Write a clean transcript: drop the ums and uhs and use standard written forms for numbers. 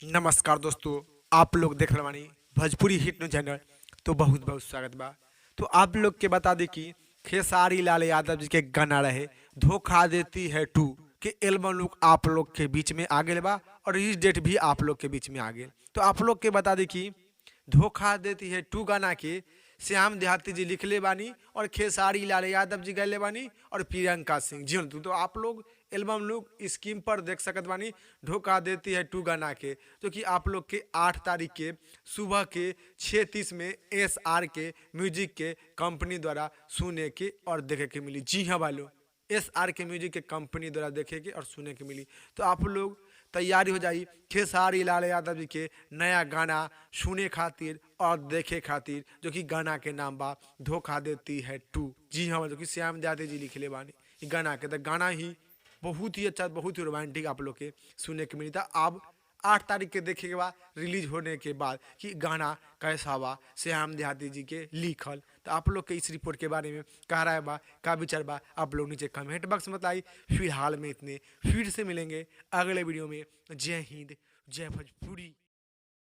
नमस्कार दोस्तों, आप लोग देख रहे बानी भोजपुरी हिट न्यूज चैनल। तो बहुत बहुत स्वागत बा। तो आप लोग के बता दी कि खेसारी लाल यादव जी के गाना रहे धोखा देती है टू के एल्बम लुक आप लोग के बीच में आ गए बा और रिलीज डेट भी आप लोग के बीच में आ गए। तो आप लोग के बता दी कि धोखा देती है टू गाना के श्याम देहाती जी लिखले बानी और खेसारी लाल यादव जी गैले बानी और प्रियंका सिंह जी। हाँ, तो आप लोग एल्बम लुक स्क्रीन पर देख सकत बानी धोखा देती है टू गाना के, जो कि आप लोग के 8 तारीख के सुबह के 6:30 में एस आर के म्यूजिक के कंपनी द्वारा सुने के और देखे के मिली। जी हाँ भाई, एस आर के म्यूजिक के कंपनी द्वारा देखे के और सुने के मिली। तो आप लोग तैयारी हो जाई खेसारी लाल यादव जी के नया गाना सुने खातिर और देखे खातिर, जो कि गाना के नाम बा धोखा देती है टू। जी हाँ, जो कि श्याम देहाती जी लिखले बानी ई गाना के। तो गाना ही बहुत ही अच्छा, बहुत ही रोमांटिक आप लोग के सुने के मिली। था अब 8 तारीख के देखे के बाद, रिलीज होने के बाद कि गाना कैसा बा श्याम देहाती जी के लिखल। तो आप लोग के इस रिपोर्ट के बारे में का राय बा, का विचार बा, आप लोग नीचे कमेंट बॉक्स में बताई। फिलहाल में इतने, फिर से मिलेंगे अगले वीडियो में। जय हिंद, जय भोजपुरी।